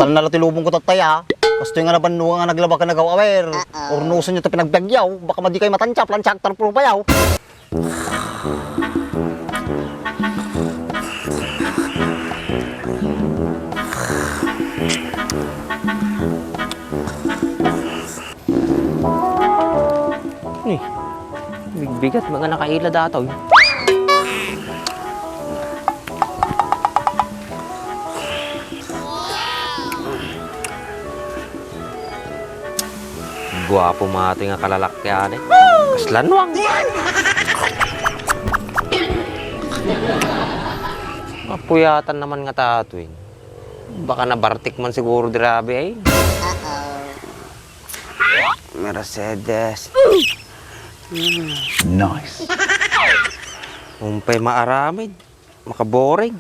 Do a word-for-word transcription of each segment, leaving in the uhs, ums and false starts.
Alanna la ti lubongko tattay, a. Kastoy nga nabannoan nga naglaba ken nagaw-awer. Urnosen yo ta pinagbiagyo. Baka madi kay matancha, plancha, agtarpro pa yaw. Ni, bigbigat, mga nakaila datoy. Guapo mati nga kalalakyan, e. Kasla nuang. Mapuyatan naman nga tatoy. Baka nabartik man siguro dirabi, ay. Mercedes. Nice. Umpay maaramid. Makaboring.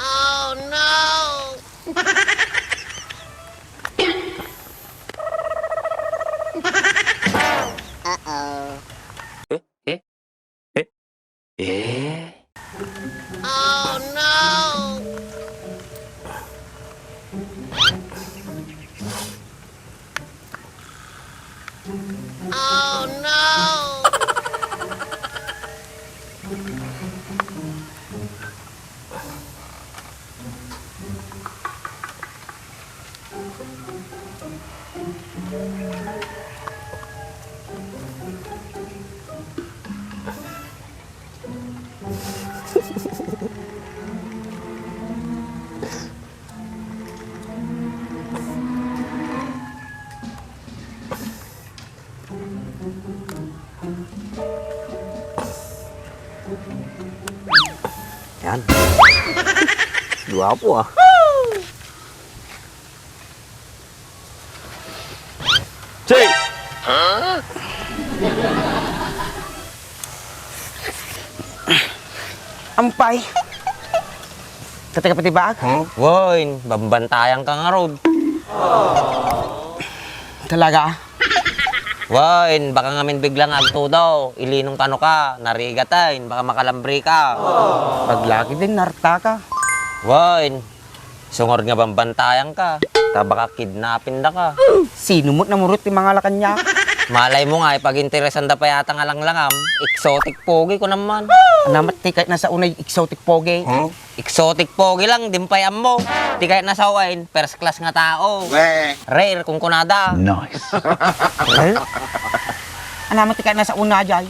Oh, no! Uh-oh. Eh? Eh? Eh? Eh? Oh, no! Oh, no! Yan. Guwapo, ah. Che! Ampay. Kati ka pati baag? Wen, bambantayan ka ngarud. Talaga? Wen, baka ngamin biglang agtudo. Ilinong kano ka, narigat ay, baka makalambre ka. Paglaki din, narta ka. Wen, sungor nga bambantayan ka. Ta baka kidnapin da ka. Sino mo't namurot ti mangala kaniak? Malay mo nga, ipaginteresan da pay ata nga langlangam. Exotic pogi ko naman. Anamat ti kayat na sa unay exotic pogi. Huh? Exotic pogi lang, di pay ammo. Ti kayat na sa uwain, first class nga tao. Weh. Rare, kung kunada. Nice. Anamat ti kayat na sa una, jay.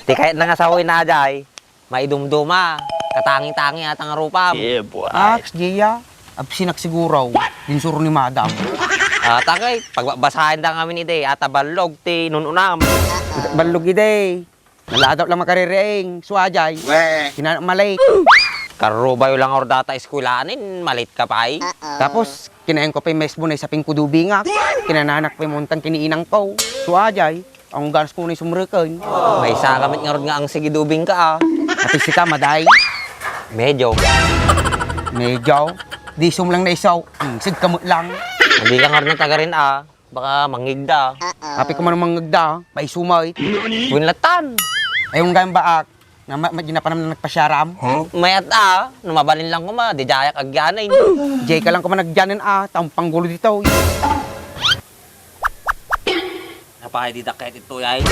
Ti kayat na nga sa uwain na, jay. Maidumduma, katangi-tangi ata nga rupam. Yeah, boy. Aks, Gia, absinak siguro, dinsuro ni madam. Ah, takay, pagbabasahin da ngamin idi, ata ballog ti nununam. Ballog idi. Naladaw lang makaririing, suajay. Weh. Kinanak malate. Karubayo lang or data eskwelanin, malate ka pay. Tapos, kinayan ko pay mesmo na isaping ko dubingak. Kinananak pay muntang kiniinang ko. Suajay. Ang ganas ko na sumreken. Maysa ka met ngarud nga ang sige dubing ka, ah. Pati sika, maday. Medyo. Medyo. Di sum lang na isaw. Hmm, sig kamot lang. Hindi ka ngarud ng tagarin, ah. Baka mangigda. Api ko man mangigda, ah. Paisumay. Winlatan. Ay, yung gayang baak. Na ma-, ma-, di na pa naman nagpasiaram. Mayat, ah. Numabalin lang kuma, di jayak agyanin. Jay ka lang kuma nagyanin, ah. Taong panggulo dito. Apay, di dakket ito, yay.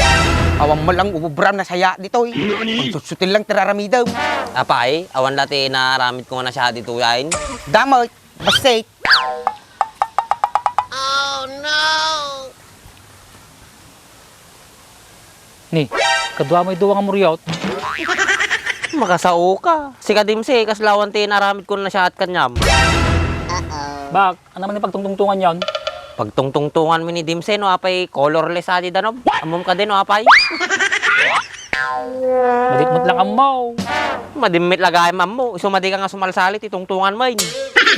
Awan mo lang ububram na saya ditoy. Pangsutsutin lang tiraramidem. Apay, awan dati naramid ko nga na siya ditoy, yay. Damay, basik. Oh, no! Ni, kadua mo iduwa nga muryot. Makasao ka. Si Kadimsi, kaslawan ti naramid ko na siya at kanyam. Bak, Ano man yung pagtungtungtungan yon? Pagtungtungtungan mi ni Dimse, no, apay colorless adi danob. Ammom ka din, no, apay? Madikmot lang ammo. Madimmit lagayam ammo. Isu madi ka nga sumalsali, ti tungtungan mo, eh.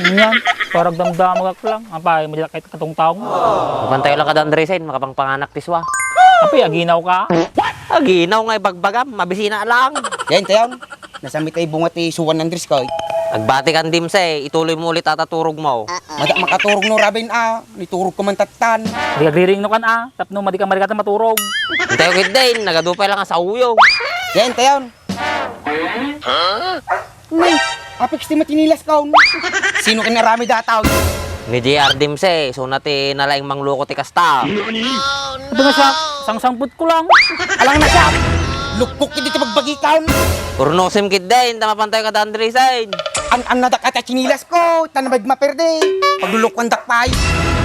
Yan, parang damdamagak lang. Apay, madilak kahit katungtong. Mapantayo lang kada Andresen, makapangpanganak ti sua. Apay, aginaw ka? Aginaw nga ibagbagam, mabisina lang. Yan, tayon. Nasamit ay bunga ti suwan Andres ko. Agbati kan Dimse, ituloy mo ulit ata turog mo. Mada makaturog no, Rabin, ah. Niturog ko man tattan. Di agriring no kan, ah. Tapno madi ka marigatan maturog. Antayo gid din, nagadu pay lang sa uyo. Yan, tayon. Ni, Apik ti matsinilas ko. Sino ken aramid dataw? Ni J R Dimse, isuna ti nalaing mangluko ti kasta. Aba nga siak, sangsangpetko lang. Alang na siak. Lukkok iti ti pagbagikon. Urnosem ketdi, inta mapantay kada Andresen. An-annadak a ti tsinilas ko, ta nabayag maperde. Paglulukuandak pay.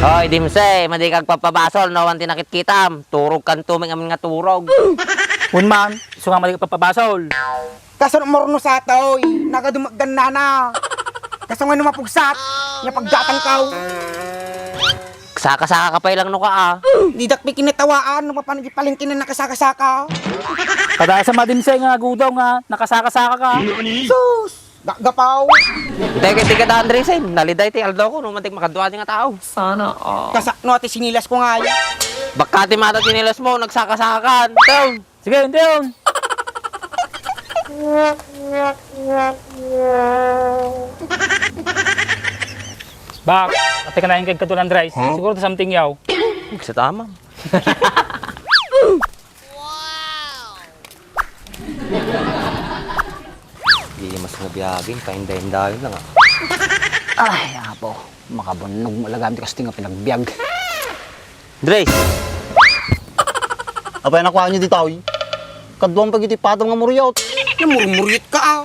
Hoy, Dimse, madi ka agpapabasol no awan ti nakitkitam. Turogkanto met ngamin nga turog. Wen man, isu nga madi ka agpapabasol. Kasano a maurnos datoy, nagadumagan nana. Kasano nga no mapugsat, nga pagdatangko. Saka-saka ka pay lang no ka, ah. Didak pay kinatawaan, no papan iti palengke nga nakasaka-saka. Kadasam a Dimse nga agudaw nga nakasaka-saka ka. Sus! Gagapaw! Daytoy ket ti kada Andresen, naliday ti aldaw ko, no mantik makadua nga tao. Sana all. Kasano ti tsinilas ko nga, ay? Baka ti mata tsinilas mo, nagsaka-saka ka. Sige, intayon. Bak, ate ka na yung kagkatulan, Andres. Huh? Siguro to something yaw. Sa tama. Di mas nga biyagin, paindayin-dayin lang, ah. Ay, apo, makabannog mo lagam ti kastoy nga pinagbiag. Andres! Apay, nakuanyo ditoy? Kaduam pay iti padam nga muriot. Namurmuriot ka, ah.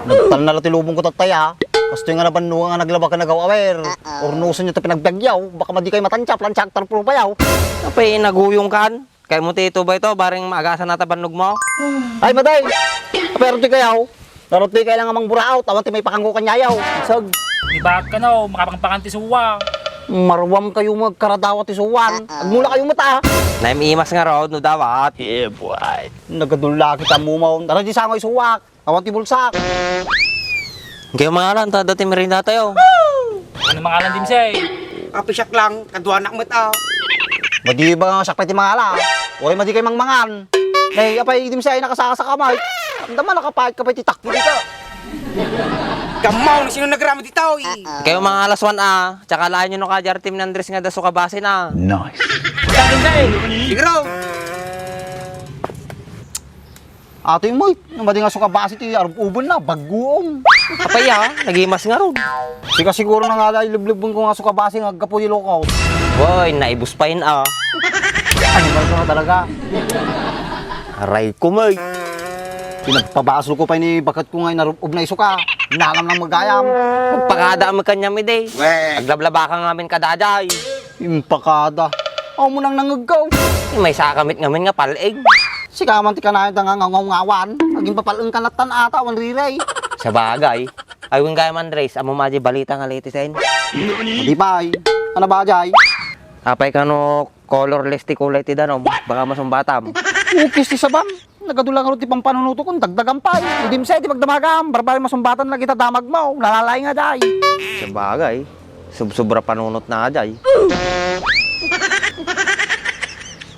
Nagtalna la ti lubong ko tattay, ah. Kastoy nga nabannogan nga naglaba ka nagaw-awer. Urnosen yo ti pinagbiagyaw. Baka madi kay matantiap, lantiak, tarpuro payaw. Apay, naguyong kan? Kay mo ti tuba ito, bareng maagasan na ta bannog mo? Ay, matay! Apay, arutoy kayaw. Arutoy kayaw lang nga mangburaot, awan ti maipakanggo kaniayaw. Sag. Di ba kano, makapangpakan ti suwa? Maruam kayo magkaradawa ti suwan. Agmula kayo mata. Naim-imas nga raod no dawat. Yeah, boy. Nagadulla kita mumaw. Tara, di sangoy suwak. Awan ti bulsak. Kayo mangalan, ta dati merienda tayo. Ano mangalan, Dimsay? Apay, siak lang, kaduanak met, ah. Madi ba nga siak pay ti mangala? Uray madi kay mangmangan. Nay, apay, Dimsay, nakasakasaka, may. Anda man, nakapait ka pay ti takbo dito. Kamaw, sino nagrama dito, eh? Kayo mangalas one, ah. Tsaka lain nyo no ka, Jar Team ni Andres nga daso ka base na. Nice. Sige, bro. Atoy mo, no madi nga sukabasi ti arub-uben na, bagguom. Apay, ah, nagimas ngarud. Sika siguro na nga, ay, leblebben ko nga sukabasi nga aggapu di Ilocos. Boy, naibus pa yun, ah. Animal ka nga talaga. Aray ko, may. Pinagpabasol ko pa ni baket ko nga inarub-ub na isuka. Nanam nang magayam. Magpakada mo kanyam, ide. Weh. Aglablaba ka ngamin kadajay. Impakada. Aw mo nang nangeggaw. May sakamit ngamin nga pal-ing. Sika man ti kanayon da nga ngangawngawan. Aging papal-eng ka natan ata, wan riray. Sabagay. Ay, wen gayam, Andres, ammo madi balita nga latest, en? Di pay. Ano ba, jay? Apay kano colorless ti kulay ti danom. Baka masumbatam. Ukis ti sabam. Nagadu lang ti pampanunuto kun dagdagan pay. Dimsay ti pagdamagam. Barbari masumbatan lagi ta damag mo. Nalalay nga, jay. Sabagay. Subsubra panunot na, jay.